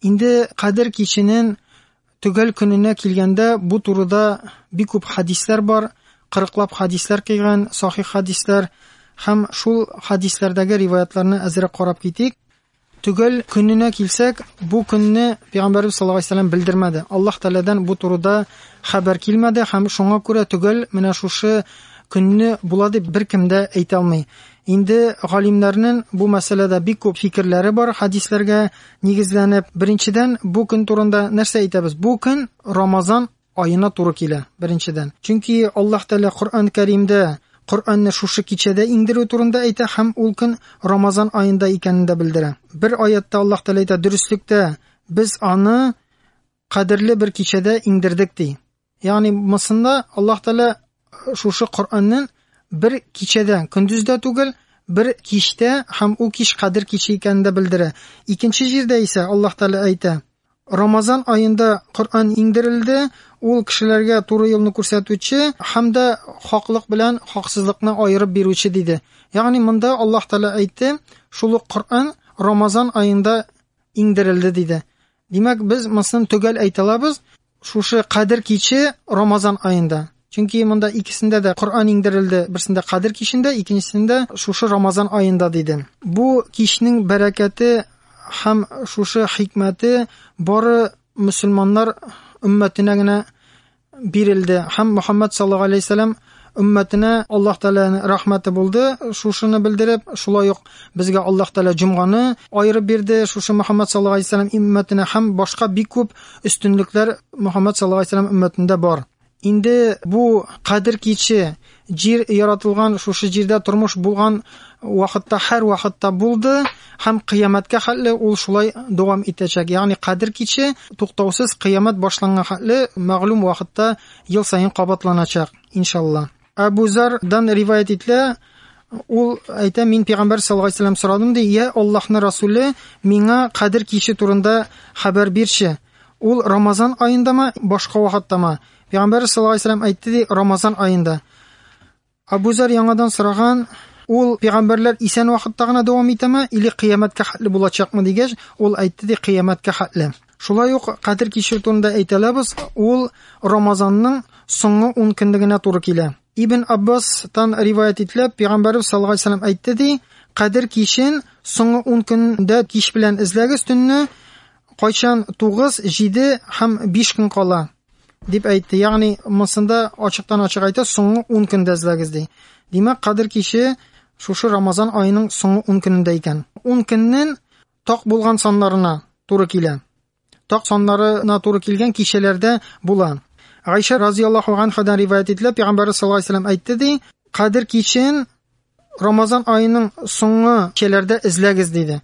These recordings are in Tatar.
Инде Кадер киченең төгәл көненә килгәндә, бу турыда бик күп хадисләр бар, кырыклап хадисләр килгән, сахих хадисләр һәм шул хадисләрдәге риваятларны әзрәк карап китик. Төгәл көненә килсәк, бу көнне Пәйгамбәрбез саллаллаһу алейһи вәсәлләм белдермәде. Аллаһ Тәгаләдән бу турыда хәбәр килмәде һәм шуңа күрә төгәл менә шушы көнне була дип беркем дә әйтә алмый. Инде галимнәрнең бу мәсьәләдә бик күп фикерләре бар хадисләргә нигезләнеп. Беренчедән, бу көн турында нәрсә әйтәбез? Бу көн Рамазан аена туры килә, беренчедән. Чөнки Аллаһ Тәгалә Коръән Кәримдә Коръәнне шушы кичәдә иңдерү турында әйтә һәм ул көн Рамазан аенда икәнен дә белдерә. Бер аятта Аллаһ Тәгалә әйтә, дөреслектә без аны кадерле бер кичәдә иңдердек ди. Ягъни монсында Аллаһ Тәгалә шушы Коръәннең бер кичәдә, көндез дә түгел, бер кичтә һәм ул кич кадер киче икәнен дә белдерә. Икенче җирдә исә Аллаһ Тәгалә әйтә, Рамазан аенда Коръән иңдерелде, ул кешеләргә туры юлны күрсәтүче һәм дә хаклык белән хаксызлыкны аерып бирүче диде. Ягъни монда Аллаһ Тәгалә әйтте, шул ук Коръән Рамазан аенда иңдерелде диде. Димәк, без монысын төгәл әйтә алабыз, шушы Кадер киче Рамазан аенда. Чөнки монда икесендә дә Коръән иңдерелде, берсендә Кадер кичендә, икенчесендә шушы Рамазан аенда диде. Бу кичнең бәрәкәте һәм шушы хикмәте бары мөселманнар өммәтенә генә бирелде. Һәм Мөхәммәд саллаллаһу алейһи вәсәлләм өммәтенә Аллаһ Тәгаләнең рәхмәте булды, шушыны белдереп, шулай ук безгә Аллаһ Тәгалә җомганы аерып бирде, шушы Мөхәммәд саллаллаһу алейһи вәсәлләм өммәтенә һәм башка бик күп өстенлекләр Мөхәммәд саллаллаһу алейһи вәсәлләм өммәтендә бар. Инде бу Кадер киче җир яратылган, шушы җирдә тормыш булган вакытта һәр вакытта булды һәм кыямәткә хәтле ул шулай дәвам итәчәк. Ягъни Кадер киче туктаусыз кыямәт башланган хәтле мәгълүм вакытта ел саен кабатланачак, иншалла. Әбу Зардан риваять ителә, ул әйтә, мин пәйгамбәр саллаллаһу алейһи вәсәлләм сорадым ди, я Аллаһны Расуле, миңа Кадер киче турында хәбәр бирче. Ул Рамазан аендамы, башка вакыттамы? Пәйгамбәр саллаллаһу алейһи вәсәлләм әйтте ди, Рамазан аенда. Абу Зар яңадан сораган, ул пәйгамбәрләр исән вакытта гына дәвам итәме или кыямәткә хәтле булачакмы дигәч, ул әйтте ди, кыямәткә хәтле. Шулай ук Кадер киче турында әйтә алабыз, ул Рамазанның соңгы 10 көнлегенә туры килә. Ибн Аббастан риваять ителә, Пәйгамбәрбез саллаллаһу алейһи вәсәлләм әйтте ди, Кадер кичен соңгы 10 көндә кич белән эзләгез төнне, кайчан 9, 7 һәм 5 көн кала дип әйтте. Ягъни монсында ачыктан ачык әйтә, соңгы 10 көндә эзләгез ди. Димәк, Кадер киче шушы Рамазан аеның соңгы 10 көнендә икән. 10 көннең так булган саннарына туры килә. Так саннарына туры килгән кичәләрдә була. Гайшә разияллаһу анхадан риваять ителә, Пәйгамбәрбез саллаллаһу алейһи вәсәлләм әйтте ди, Кадер кичен Рамазан аеның соңгы кичәләрдә эзләгез диде.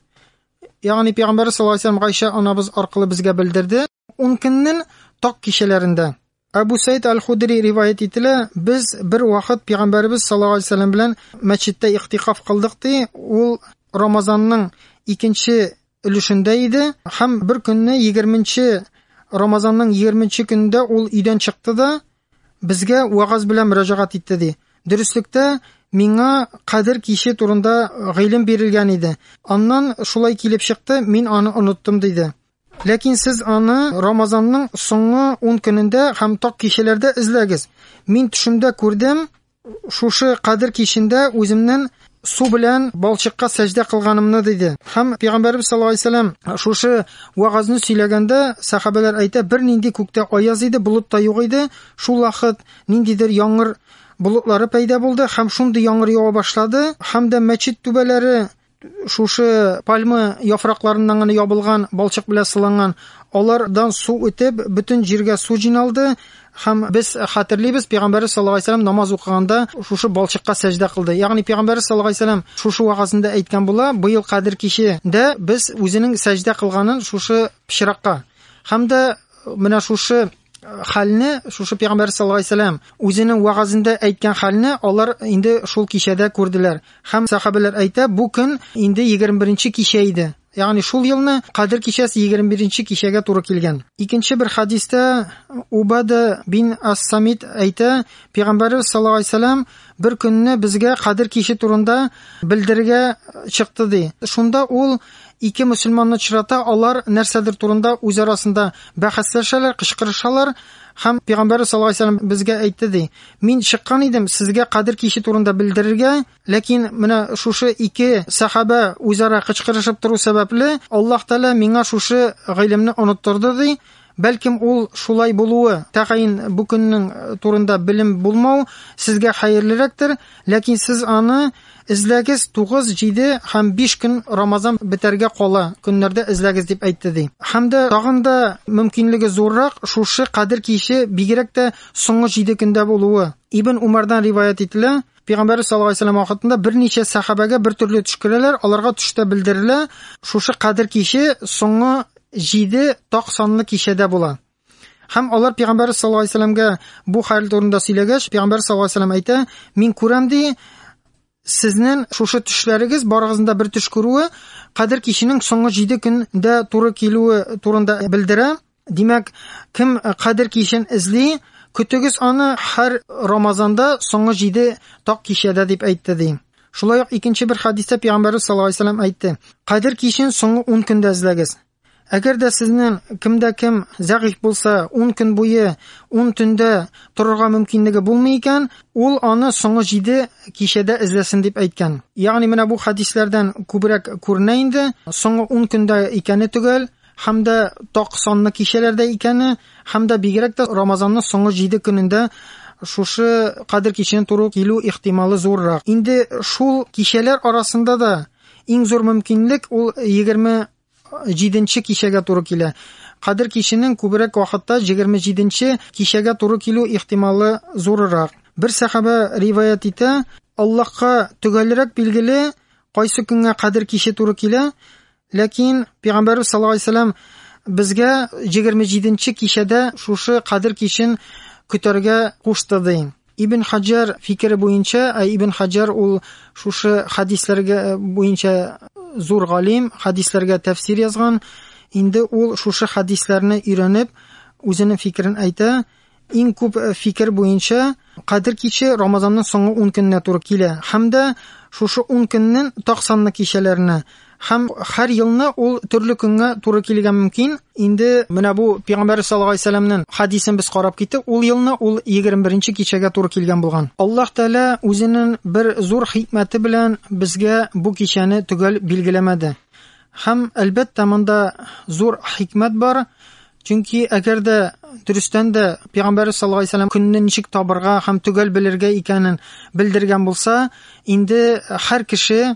Ягъни Пәйгамбәр саллаллаһу алейһи вәсәлләм Гайшә анабыз аркылы безгә белдерде, 10 көннең так кичәләрендә. Әбу Саид аль-Худри риваять ителә, без бер вакыт Пәйгамбәребез саллаллаһу алейһи вәсәлләм белән мәчеттә ихтикаф кылдык ди, ул Рамазанның икенче өлешендә иде һәм бер көнне 20 Рамазанның 20 көнендә ул өйдән чыкты да безгә вәгазь белән мөрәҗәгать итте ди. Дөреслектә, миңа Кадер киче турында гыйлем бирелгән иде. Аннан шулай килеп чыкты, мин аны оныттым диде. Ләкин сез аны Рамазанның соңгы 10 көнендә һәм так кичәләрдә эзләгез. Мин төшемдә күрдем, шушы Кадер кичендә үземнең су белән балчыкка сәҗдә кылганымны диде. Һәм Пәйгамбәрбез саллаллаһу алейһи вәсәлләм шушы вәгазьне сөйләгәндә сәхабәләр әйтә, бернинди күктә аяз иде, болыт та юк иде. Шул вакыт ниндидер яңгыр болытлары пәйда булды һәм шундый яңгыр ява башлады, һәм дә мәчет түбәләре шушы пальма яфракларыннан гына ябылган, балчык белән сыланган, алардан су үтеп, бөтен җиргә су җыйналды. Һәм без хәтерлибез, Пәйгамбәрбез саллаллаһу алейһи вәсәлләм намаз укыганда шушы балчыкка сәҗдә кылды. Ягъни Пәйгамбәрбез саллаллаһу алейһи вәсәлләм шушы вәгазендә әйткән була, быел Кадер кичендә без үзенең сәҗдә кылганын шушы пычракка. Һәм дә менә шушы хәлне, шушы Пәйгамбәр саллаллаһу алейһи вәсәлләм үзенең вәгазендә әйткән хәлне алар инде шул кичәдә күрделәр. Һәм сәхабәләр әйтә, бу көн инде 21 кичә иде. Ягъни шул елны Кадер кичәсе 21 кичәгә туры килгән. Икенче бер хадистә Убада бин Ас-Самит әйтә, Пәйгамбәрбез саллаллаһу алейһи вәсәлләм бер көнне безгә Кадер киче турында белдерергә чыкты ди. Шунда ул Ике мөселманны очрата, алар нәрсәдер турында үз арасында бәхәсләшәләр, кычкырышалар. Һәм Пәйгамбәр саллаллаһу алейһи вәсәлләм безгә әйтте ди: "Мин чыккан идем сезгә Кадер киче турында белдерергә, ләкин менә шушы ике сахаба үзара кычкырышып тору сәбәпле, Аллаһ Тәгалә миңа шушы гыйлемне оныттырды ди. Бәлкем ул шулай булуы, тәгаен бу көннең турында белем булмау сезгә хәерлерәктер, ләкин сез аны эзләгез 9, 7 һәм 5 көн Рамазан бетәргә кала көннәрдә эзләгез дип әйтте ди. Һәм дә тагын да мөмкинлеге зуррак шушы Кадер киче бигрәк тә соңгы 7 көндә булуы. Ибн Умардан риваять ителә, Пәйгамбәр саллаллаһу алейһи вәсәлләм вакытында берничә сәхабәгә бер төрле төш керәләр, аларга төштә белдерелә, шушы Кадер киче соңгы 7 так санлы кичәдә була. Һәм алар Пәйгамбәр саллаллаһу алейһи вәсәлләмгә бу хәл турында сөйләгәч, Пәйгамбәр саллаллаһу алейһи вәсәлләм әйтә: "Мин күрәм ди, сезнең шушы төшләрегез барыгызның да бер төш күрүе Кадер киченең соңгы 7 көндә туры килүе турында белдерә. Димәк, кем Кадер кичен эзли, көтегез аны һәр Рамазанда соңгы 7 так кичәдә дип әйтте ди. Шулай ук икенче бер хәдистә Пәйгамбәрбез саллаллаһу алейһи вәсәлләм әйтте: Кадер кичен соңгы 10 көндә эзләгез. Әгәр дә сезнең кемдә кем зәгыйфь булса, 10 көн буе, 10 төндә торырга мөмкинлеге булмый икән, ул аны соңгы 7 кичәдә эзләсен дип әйткән. Ягъни менә бу хәдисләрдән күбрәк күренә инде, соңгы 10 көндә икәне төгәл, һәм дә так санлы кичәләрдә икәне, һәм дә бигрәк тә Рамазанның соңгы 7 көнендә шушы Кадер киченә туры килү ихтималы зуррак. Инде шул кичәләр арасында да иң зур мөмкинлек ул 27 кичәгә туры килә. Кадер киченең күбрәк вакытта 27 кичәгә туры килү ихтималы зуррак. Бер сәхабә риваять итә, Аллаһка төгәлрәк билгеле, кайсы көнгә Кадер киче туры килә, ләкин Пәйгамбәрбез саллаллаһу алейһи вәсәлләм безгә 27 кичәдә шушы Кадер кичен көтәргә кушты ди. Ибн Хаҗар фикере буенча, ә Ибн Хаҗар ул шушы хадисләргә буенча зур галим, хадисләргә тәфсир язган. Инде ул шушы хадисләрне өйрәнеп, үзенең фикерен әйтә. Иң күп фикер буенча Кадер киче Рамазанның соңгы 10 көненә туры килә. Һәм дә шушы 10 көннең так санлы кичәләренә. Һәм һәр елны ул төрле көнгә туры килергә мөмкин. Инде менә бу Пәйгамбәр саллаллаһу алейһи вәсәлләмнең хадисен без карап киттек. Ул елны ул 21 кичәгә туры килгән булган. Аллаһ Тәгалә үзенең бер зур хикмәте белән безгә бу кичәне төгәл билгеләмәде. Һәм әлбәттә монда зур хикмәт бар. Чөнки әгәр дә дөрестән дә Пәйгамбәр саллаллаһу алейһи вәсәлләм көнне ничек табырга һәм төгәл белергә икәнен белдергән булса, инде һәр кеше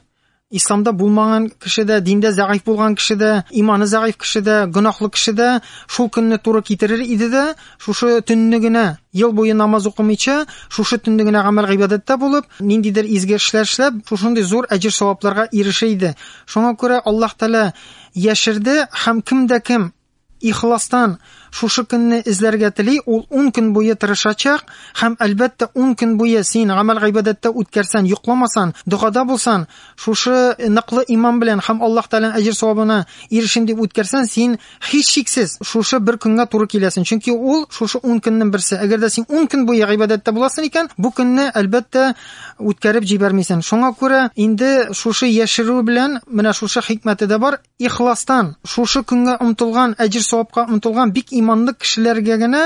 Исламда булмаган кеше дә, диндә зәгыйфь булган кеше дә, иманы зәгыйфь кеше дә, гөнаһлы кеше дә шул көнне туры китерер иде дә, шушы төнне генә, ел буе намаз укымыйча, шушы төнне генә гамәл гыйбадәттә булып, ниндидер изге эшләр эшләп, шушындый зур әҗер савапларга ирешә иде. Шуңа күрә Аллаһ Тәгалә яшерде һәм кем дә кем ихластан шушы көнне эзләргә тели, ул 10 көн буе тырышачак һәм әлбәттә 10 көн буе син гамәл гыйбадәттә үткәрсән, йокламасан, догада булсан, шушы ныклы иман белән һәм Аллаһ Тәгаләнең әҗер савабына ирешим дип үткәрсән, син һичшиксез шушы бер көнгә туры киләсең. Чөнки ул шушы 10 көннең берсе. Әгәр дә син 10 көн буе гыйбадәттә буласың икән, бу көнне әлбәттә үткәреп җибәрмисең. Шуңа күрә инде шушы яшерү белән менә шушы хикмәте дә бар. Ихластан шушы көнгә омтылган, әҗер-савапка омтылган бик иманлы кешеләргә генә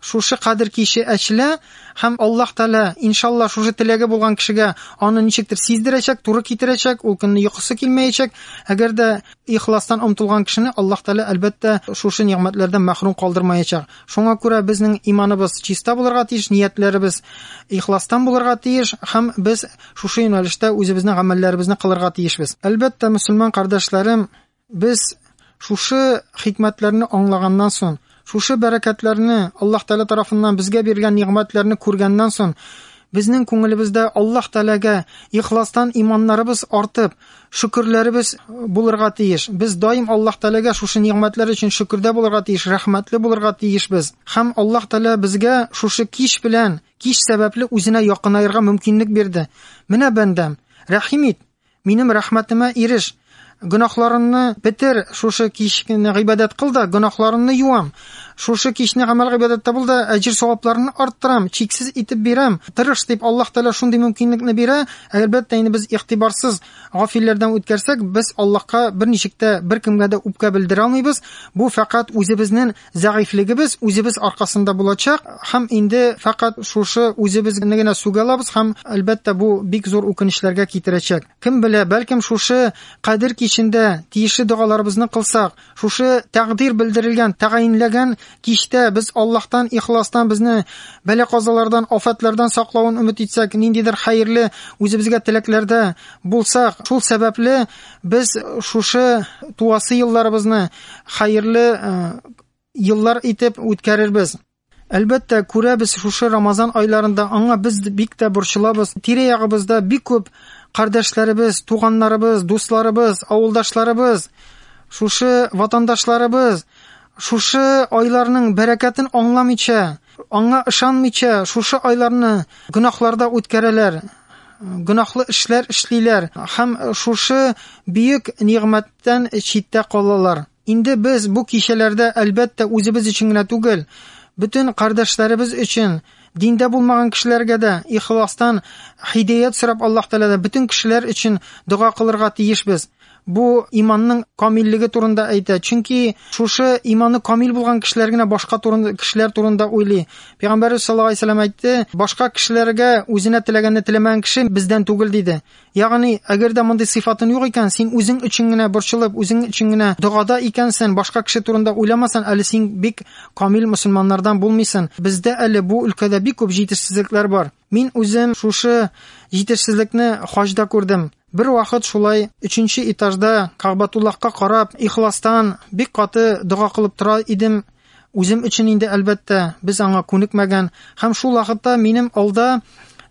шушы Кадер киче әчелә һәм Аллаһ Тәгалә, иншалла, шушы теләге булган кешегә аны ничектер сиздерәчәк, туры китерәчәк, ул көнне йокысы килмәячәк. Әгәр дә ихластан омтылган кешене Аллаһ Тәгалә, әлбәттә, шушы нигъмәтләрдән мәхрүм калдырмаячак. Шуңа күрә безнең иманыбыз чиста булырга тиеш, ниятләребез ихластан булырга тиеш һәм без Шушы юнәлештә үзебезнең гамәлләребезне кылырга тиешбез. Әлбәттә, мөселман кардәшләрем, без шушы хикмәтләрне аңлаганнан соң, шушы бәрәкәтләрне, Аллаһ Тәгалә тарафыннан безгә бирелгән нигъмәтләрне күргәннән соң, безнең күңелебездә Аллаһ Тәгаләгә ихластан иманнарыбыз артып, шөкерләребез булырга тиеш. Без даим Аллаһ Тәгаләгә шушы нигъмәтләр өчен шөкердә булырга тиеш, рәхмәтле булырга тиешбез. Һәм Аллаһ Тәгалә безгә шушы кич белән Кич сәбәпле үзенә якынаерга мөмкинлек бирде. Менә, бәндәм, рәхим ит, минем рәхмәтемә иреш, гөнаһларыңны бетер, шушы кич гыйбадәт кыл да, гөнаһларыңны юам. Шушы кичне гамәл гыйбадәттә бул да, әҗер савапларын арттырам, чиксез итеп бирәм. Тырыш дип Аллаһ Тәгалә шундый мөмкинлекне бирә. Әлбәттә, инде без игътибарсыз гафилләрдән үткәрсәк, без Аллаһка берничек тә беркемгә дә үпкә белдерә алмыйбыз. Бу фәкать үзебезнең зәгыйфьлегебез, үзебез аркасында булачак һәм инде фәкать шушы үзебезне генә сүгә алабыз һәм әлбәттә бу бик зур үкенечләргә китерәчәк. Кем белә, бәлкем шушы Кадер кичендә тиешле догаларыбызны кылсак, шушы тәкъдир белдерелгән, тәгаенләгән кичтә без Аллаһтан ихластан безне бәла-казалардан, афәтләрдән саклавын өмет итсәк, ниндидер хәерле үзебезгә теләкләрдә булсак, шул сәбәпле без шушы туасы елларыбызны хәерле э, еллар итеп үткәрербез. Әлбәттә, күрәбез шушы Рамазан айларында аңа без бик тә борчылабыз. Тирә-ягыбызда бик күп кардәшләребез, туганнарыбыз, дусларыбыз, авылдашларыбыз, шушы ватандашларыбыз шушы айларның бәрәкәтен аңламыйча, аңа ышанмыйча, шушы айларны гөнаһларда үткәрәләр, гөнаһлы эшләр эшлиләр һәм шушы бөек нигъмәттән читтә калалар. Инде без бу кичәләрдә, әлбәттә, үзебез өчен генә түгел, бөтен кардәшләребез өчен, диндә булмаган кешеләргә дә ихластан һидәят сорап Аллаһ Тәгаләдән бөтен кешеләр өчен дога кылырга тиешбез. Бу иманның камиллеге турында әйтә. Чөнки шушы иманы камил булган кешеләр генә башка турында, кешеләр турында уйлый. Пәйгамбәрбез саллаллаһу алейһи вәсәлләм әйтте, башка кешеләргә үзенә теләгәнне теләмәгән кеше бездән түгел диде. Ягъни, әгәр дә мондый сыйфатын юк икән, син үзең өчен генә борчылып, үзең өчен генә догада икәнсен, башка кеше турында уйламасан, әле син бик камил мөселманнардан булмыйсын. Бездә әле бу өлкәдә бик күп җитешсезлекләр бар. Мин үзем шушы җитешсезлекне хаҗда күрдем. Бер вакыт шулай өченче этажда Кәгъбәтуллаһка карап, ихластан бик каты дога кылып тора идем. Үзем өчен инде, әлбәттә, без аңа күнекмәгән. Һәм шул вакытта минем алда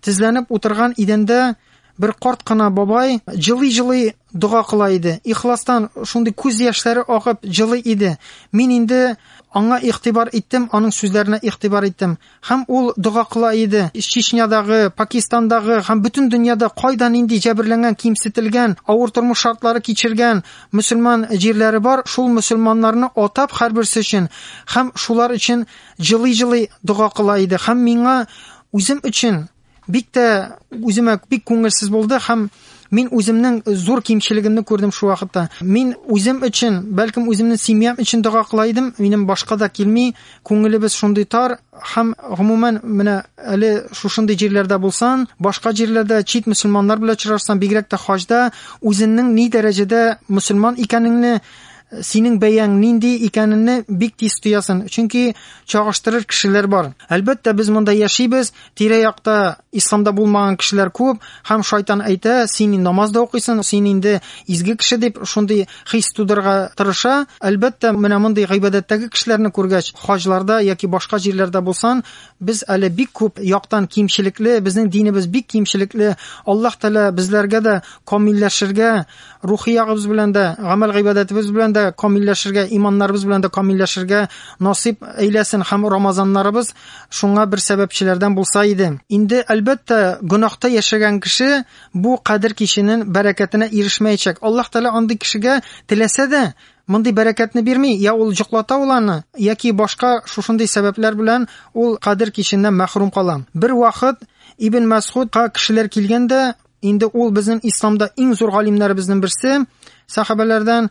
тезләнеп утырган идәндә бер карт кына бабай җылый-җылый дога кыла иде. Ихластан шундый күз яшьләре агып җылый иде. Мин инде аңа игътибар иттем, аның сүзләренә игътибар иттем. Һәм ул дога кыла иде. Чечнядагы, Пакистандагы һәм бөтен дөньяда кайда нинди җәберләнгән, кимсетелгән, авыр тормыш шартлары кичергән мөселман җирләре бар, шул мөселманнарны атап һәрберсе өчен һәм шулар өчен җылый-җылый дога кыла иде. Һәм миңа үзем өчен бик тә үземә бик күңелсез булды һәм мин үземнең зур кимчелегемне күрдем шул вакытта. Мин үзем өчен, бәлкем үземнең семьям өчен дога кыла идем, минем башка да килми, күңелебез шундый тар һәм гомумән менә әле шушындый җирләрдә булсан, башка җирләрдә чит мөселманнар белән очрашсаң, бигрәк тә хаҗда, үзеңнең ни дәрәҗәдә мөселман икәнеңне синең бәяң нинди икәнеңне бик тиз тоясың. Чөнки чагыштырыр кешеләр бар. Әлбәттә, без монда яшибез, тирә-якта исламда булмаган кешеләр күп, һәм шайтан әйтә, син намаз да укыйсың, син инде изге кеше дип шундый хис тудырырга тырыша. Әлбәттә, менә мондый гыйбадәттәге кешеләрне күргәч, хаҗларда яки башка җирләрдә булсан, без әле бик күп яктан кимчелекле, безнең динебез бик кимчелекле. Аллаһ Тәгалә безләргә дә камилләшергә, рухи ягыбыз белән дә, гамәл гыйбадәтебез белән дә камилләшергә, иманнарыбыз белән дә камилләшергә насыйп әйләсен һәм Рамазаннарыбыз шуңа бер сәбәпчеләрдән булса иде. Инде, әлбәттә, гөнаһта яшәгән кеше бу Кадер киченең бәрәкәтенә ирешмәячәк. Аллаһ Тәгалә андый кешегә теләсә дә мондый бәрәкәтне бирми, я ул җоклата ул аны, яки башка шушындый сәбәпләр белән ул Кадер киченнән мәхрүм кала. Бер вакыт Ибн Мәсгудка кешеләр килгән дә, инде ул безнең исламда иң зур галимнәребезнең берсе, сахабәләрдән.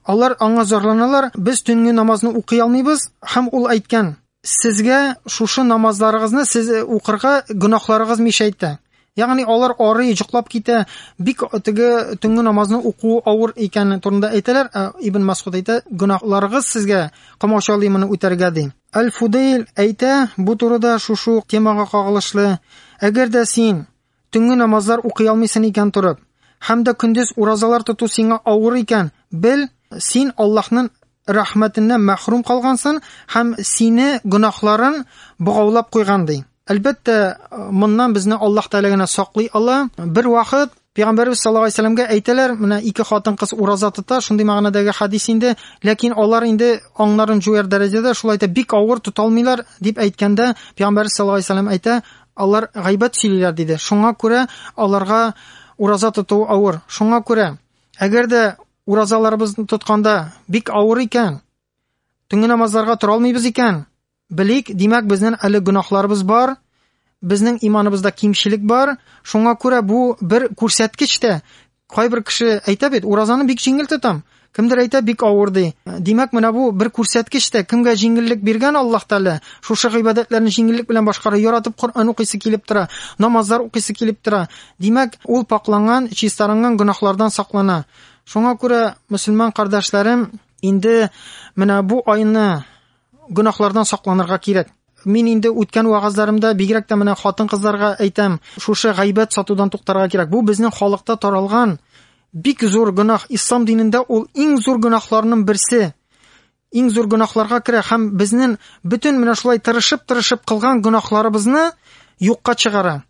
Алар аңа зарланалар, без төнге намазны укый алмыйбыз, һәм ул әйткән, сезгә шушы намазларыгызны сез э, укырга гөнаһларыгыз мишәйтә. Ягъни алар арый, йоклап китә, бик теге төнге намазны уку авыр икәне турында әйтәләр. Ә Ибн Масгуд әйтә, гөнаһларыгыз сезгә комачаулый моны үтәргә ди. Әл-Фудейл әйтә, бу турыда шушы ук темага кагылышлы, әгәр дә син Төнге намазлар укый алмыйсың икән торып, һәм дә көндез уразалар тоту сиңа авыр икән, бел, син Аллаһның рәхмәтеннән мәхрүм калгансың һәм сине гөнаһларын богаулап куйган ди. Әлбәттә, моннан безне Аллаһ Тәгалә генә саклый ала. Бер вакыт Пәйгамбәрбез саллаллаһу алейһи вәсәлләмгә әйтәләр, менә ике хатын-кыз ураза тота, шундый мәгънәдәге хадис инде, ләкин алар инде аңнарын җуяр дәрәҗәдә, шулай итеп бик авыр тота алмыйлар дип әйткәндә, Пәйгамбәрбез саллаллаһу алейһи вәсәлләм әйтә, Алар гайбәт сөйлиләр, диде. Шуңа күрә аларга ураза тоту авыр. Шуңа күрә, әгәр дә уразаларыбызны тотканда бик авыр икән, Төнге намазларга тора алмыйбыз икән, белик, димәк, безнең әле гөнаһларыбыз бар, безнең иманыбызда кимчелек бар. Шуңа күрә бу бер күрсәткеч тә. Кайбер кеше әйтә бит, уразаны бик җиңел тотам. Кемдер әйтә, бик авыр ди. Димәк, менә бу бер күрсәткеч тә, кемгә җиңеллек биргән Аллаһ Тәгалә, шушы гыйбадәтләрне җиңеллек белән башкара, яратып Коръән укыйсы килеп тора, намазлар укыйсы килеп тора. Димәк, ул пакланган, чистарынган гөнаһлардан саклана. Шуңа күрә, мөселман кардәшләрем, инде менә бу айны гөнаһлардан сакланырга кирәк. Мин инде үткән вәгазьләремдә бигрәк тә менә хатын-кызларга әйтәм, шушы гайбәт сатудан туктарга кирәк. Бу безнең халыкта таралган бик зур гөнаһ. Ислам динендә ул иң зур гөнаһларның берсе. Иң зур гөнаһларга керә һәм безнең бөтен менә шулай тырышып-тырышып кылган гөнаһларыбызны юкка чыгара.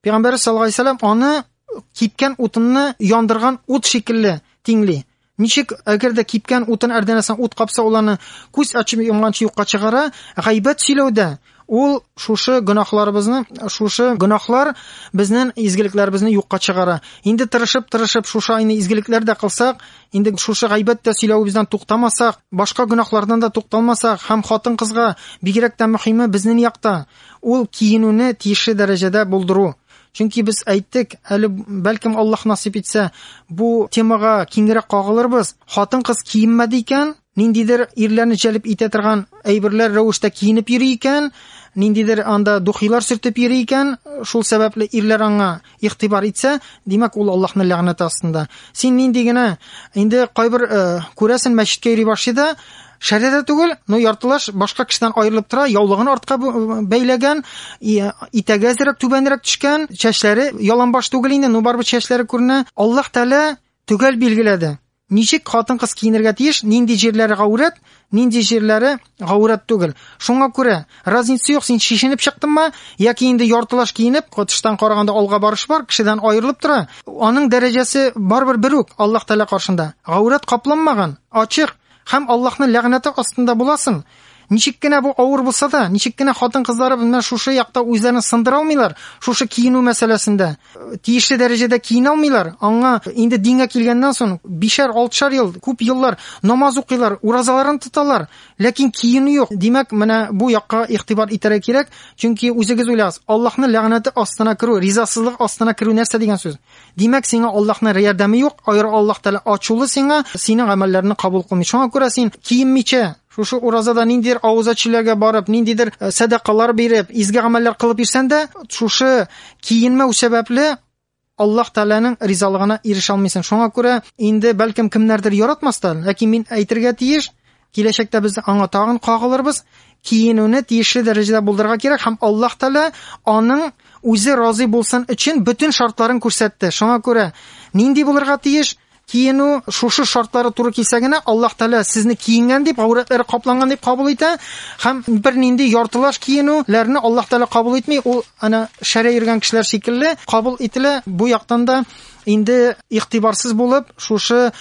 Пәйгамбәр саллаллаһу алейһи вәсәлләм аны кипкән утынны яндырган ут шикелле тиңли. Ничек әгәр дә кипкән утын әрдәнәсен ут капса, ул аны күз ачып йомганчы юкка чыгара, гайбәт сөйләүдә ул шушы гөнаһларыбызны, шушы гөнаһлар безнең изгелекләребезне юкка чыгара. Инде тырышып-тырышып шушы айны изгелекләр дә кылсак, инде шушы гайбәт тә сөйләвебездән туктамасак, башка гөнаһлардан да тукталмасак һәм хатын-кызга бигрәк тә мөһиме безнең якта ул киенүне тиешле дәрәҗәдә булдыру. Чөнки без әйттек, әле бәлкем Аллаһ насыйп итсә, бу темага киңрәк кагылырбыз. Хатын-кыз киенмәде икән, ниндидер ирләрне җәлеп итә торган әйберләр рәвештә киенеп йөри икән, ниндидер анда духилар сөртеп йөри икән, шул сәбәпле ирләр аңа игътибар итсә, димәк, ул Аллаһның ләгънәте астында. Син нинди генә, инде кайбер э, күрәсен мәчеткә йөри башлый да, Шәрә дә түгел, но яртылаш башка кешедән аерылып тора, яулыгын артка бәйләгән, итәге әзрәк түбәнрәк төшкән, чәчләре яланбаш түгел инде, но барыбер чәчләре күренә. Аллаһ Тәгалә төгәл билгеләде. Ничек хатын-кыз киенергә тиеш, нинди җирләре гаурәт, нинди җирләре гаурәт түгел. Шуңа күрә разница юк, син чишенеп чыктыңмы, яки инде яртылаш киенеп, тыштан караганда алга барыш бар, кешедән аерылып тора. Аның дәрәҗәсе барыбер бер үк Аллаһ Тәгалә каршында. Гаурәт капланмаган, ачык. Һәм Аллаһның ләгънәте астында буласың. Ничек кенә бу авыр булса да, ничек кенә хатын-кызлары менә шушы якта үзләрен сындыра алмыйлар, шушы киенү мәсьәләсендә. Тиешле дәрәҗәдә киенә алмыйлар. Аңа инде дингә килгәннән соң бишәр, алтышар ел, күп еллар намаз укыйлар, уразаларын тоталар, ләкин киенү юк. Димәк, менә бу якка игътибар итәргә кирәк, чөнки үзегез уйлагыз, Аллаһның ләгънәте астына керү, ризасызлык астына керү нәрсә дигән сүз? Димәк, сиңа Аллаһның ярдәме юк, аеры Аллаһ Тәгалә ачулы сиңа, синең гамәлләреңне кабул кылмый. Шуңа күрә син киенмичә, шушы уразада ниндидер авыз ачуларга барып, ниндидер э, сәдакалар биреп, изге гамәлләр кылып йөрсәң дә, шушы киенмәү сәбәпле Аллаһ Тәгаләнең ризалыгына ирешә алмыйсың. Шуңа күрә инде бәлкем кемнәрдер яратмас та, ләкин мин әйтергә тиеш, киләчәктә без аңа тагын кагылырбыз. Киенүне тиешле дәрәҗәдә булдырырга кирәк һәм Аллаһ Тәгалә аның үзе разый булсын өчен бөтен шартларын күрсәтте. Шуңа күрә нинди булырга тиеш? Киенү шушы шартлары туры килсә генә Аллаһ Тәгалә сезне киенгән дип, гаурәтләре капланган дип кабул итә һәм бернинди яртылаш киенүләрне Аллаһ Тәгалә кабул итми. Ул ана шәрә йөргән кешеләр шикелле кабул ителә. Бу яктан да инде игътибарсыз булып, шушы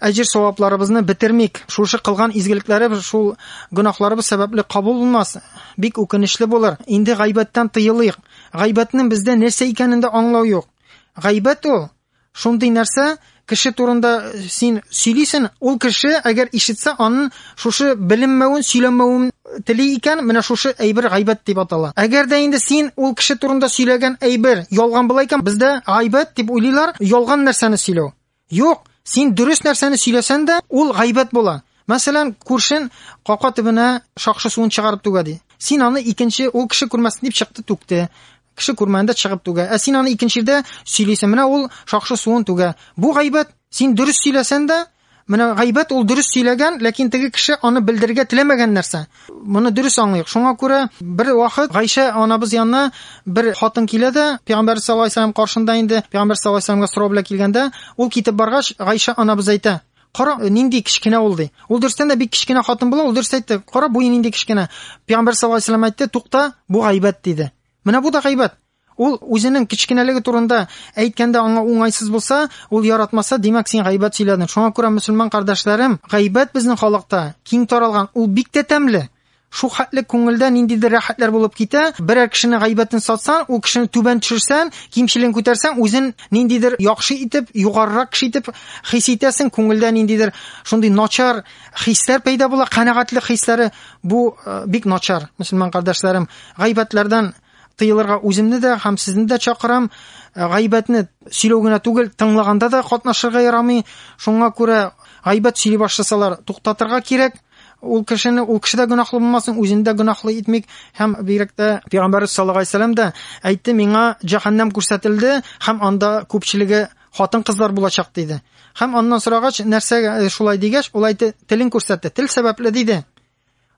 әҗер савапларыбызны бетермик. Шушы кылган изгелекләребез шул гөнаһларыбыз сәбәпле кабул булмас, бик үкенечле булыр. Инде гайбәттән тыелыйк. Гайбәтнең бездә нәрсә икәнен дә аңлау юк. Гайбәт ул шундый нәрсә, кеше турында син сөйлисең, ул кеше әгәр ишетсә, аның шушы беленмәвен, сөйләмәвен тели икән, менә шушы әйбер гайбәт дип атала. Әгәр дә инде син ул кеше турында сөйләгән әйбер ялган була икән, бездә гайбәт дип уйлыйлар, ялган нәрсәне сөйләү. Юк, син дөрес нәрсәне сөйләсәң дә, ул гайбәт була. Мәсәлән, күршен капка төбенә шакшы суын чыгарып түгә ди. Син аны икенче, ул кеше күрмәсен дип чыкты түкте. Кеше күрмәгәндә чыгып түгә. Ә син аны икенче җирдә сөйлисең. Менә ул шакшы суын түгә. Бу гайбәт. Син дөрес сөйләсәң дә, менә гайбәт ул дөрес сөйләгән, ләкин теге кеше аны белдерергә теләмәгән нәрсә. Моны дөрес аңлыйк. Шуңа күрә бер вакыт Гайшә анабыз янына бер хатын килә дә, Пәйгамбәр саллаллаһу алейһи вәсәлләм каршында инде, Пәйгамбәр саллаллаһу алейһи вәсәлләмгә сорау белән килгәндә, ул китеп баргач, Гайшә анабыз әйтә: Кара, нинди кечкенә ул ди. Ул дөрестән дә бик кечкенә хатын була, ул дөрес әйтте. Кара, буе нинди кечкенә. Пәйгамбәр саллаллаһу алейһи вәсәлләм әйтте, тукта, бу гайбәт диде. Менә бу да гайбәт. Ул үзенең кечкенәлеге турында әйткәндә аңа уңайсыз булса, ул яратмаса, димәк, син гайбәт сөйләдең. Шуңа күрә мөселман кардәшләрем, гайбәт безнең халыкта киң таралган, ул бик тә тәмле. Шул хәтле күңелдә ниндидер рәхәтләр булып китә. Берәр кешенең гайбәтен сатсаң, ул кешене түбән төшерсәң, кимчелеген күтәрсәң, үзен ниндидер яхшы итеп, югарырак кеше итеп хис итәсең. Күңелдә ниндидер шундый начар хисләр пәйда була, канәгатьлек хисләре. Бу бик начар, мөселман кардәшләрем. Гайбәтләрдән тыелырга үземне дә һәм сезне дә чакырам. Гайбәтне сөйләү генә түгел, тыңлаганда да катнашырга ярамый. Шуңа күрә гайбәт сөйли башласалар, туктатырга кирәк. Ул кешене, ул кеше дә гөнаһлы булмасын, үзен дә гөнаһлы итмик. Һәм бигрәк тә Пәйгамбәрбез саллаллаһу алейһи вәсәлләм дә әйтте, миңа җәһәннәм күрсәтелде һәм анда күпчелеге хатын-кызлар булачак диде. Һәм аннан сорагач, нәрсә шулай дигәч, ул әйтте, телен күрсәтте. Тел сәбәпле диде.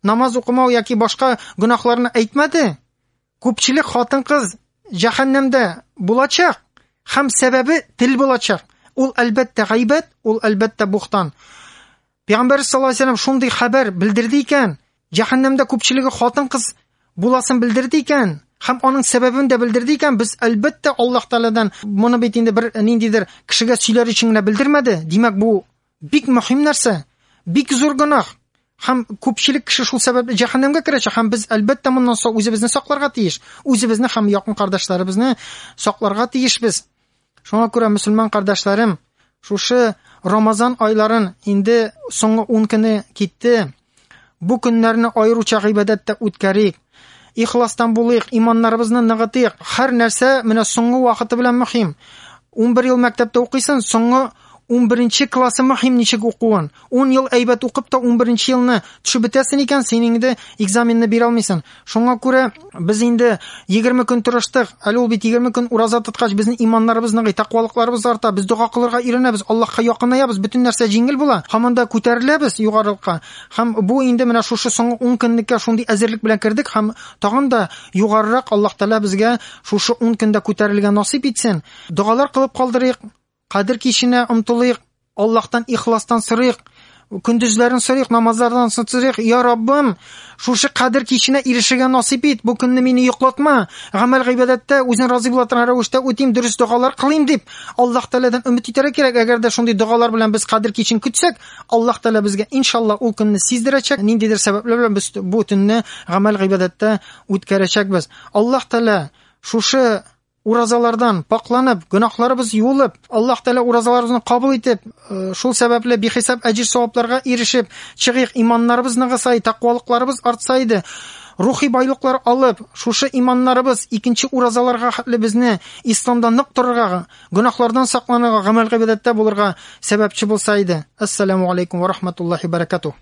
Намаз укымау яки башка гөнаһларны әйтмәде. Күпчелек хатын-кыз җәһәннәмдә булачак һәм сәбәбе тел булачак. Ул әлбәттә гайбәт, ул әлбәттә бухтан. Пәйгамбәр саллаллаһу алейһи вәсәлләм шундый хәбәр белдерде икән, җәһәннәмдә күпчелеге хатын-кыз буласын белдерде икән, һәм аның сәбәбен дә белдерде икән, без әлбәттә Аллаһ Тәгаләдән моны бит инде бер ниндидер кешегә сөйләр өчен генә белдермәде. Димәк, бу бик мөһим нәрсә, бик зур гөнаһ. Һәм күпчелек кеше шул сәбәпле җәһәннәмгә керәчәк, һәм без әлбәттә моннан соң үзебезне сакларга тиеш. Үзебезне һәм якын кардәшләребезне сакларга тиешбез. Шуңа күрә мөселман кардәшләрем, шушы Рамазан айларын инде соңгы 10 көне китте. Бу көннәрне аеруча гыйбадәттә үткәрик. Ихластан булыйк, иманнарыбызны ныгытыйк. Һәр нәрсә менә соңгы вакыты белән мөһим. 11 ел мәктәптә укыйсың, соңгы 11 классы мөһим ничек укуын. 10 ел әйбәт укып та 11 елны төшеп бетәсең икән, син инде экзаменны бирә алмыйсың. Шуңа күрә без инде 20 көн тырыштык. Әле ул бит 20 көн ураза тоткач, безнең иманнарыбыз ныгый, тәкъвалыкларыбыз арта, без дога кылырга өйрәнәбез, Аллаһка якынаябыз, бөтен нәрсә җиңел була. Һаман да күтәреләбез югарылыкка. Һәм бу инде менә шушы соңгы 10 көнлеккә шундый әзерлек белән кердек һәм тагын да югарырак Аллаһ Тәгалә безгә шушы 10 көндә күтәрелергә насыйп итсен. Догалар кылып калдырыйк, Кадер киченә омтылыйк, Аллаһтан ихластан сорыйк, көндезләрен сорыйк, намазлардан соң сорыйк, я Раббым, шушы кадер киченә ирешергә насыйп ит, бу көнне мине йоклатма, гамәл гыйбадәттә үзең разый була торган рәвештә үтим, дөрес догалар кылыйм дип, Аллаһ Тәгаләдән өмет итәргә кирәк. Әгәр дә шундый догалар белән без кадер кичен көтсәк, Аллаһ Тәгалә безгә иншалла ул көнне сиздерәчәк, ниндидер сәбәпләр белән без бу төнне гамәл гыйбадәттә үткәрәчәкбез. Аллаһ Тәгалә шушы уразалардан пакланып, гөнаһларыбыз юылып, Аллаһ Тәгалә уразаларыбызны кабул итеп, шул сәбәпле бихисап әҗер-савапларга ирешеп, чыгыйк, иманнарыбыз ныгыса, тәкъвалыкларыбыз артса иде. Рухи байлыклар алып, шушы иманнарыбыз икенче уразаларга хәтле безне исламда нык торырга, гөнаһлардан сакланырга, гамәл гыйбадәттә булырга сәбәпче булса иде. Ассаламу алейкум ва рахматуллахи баракатух.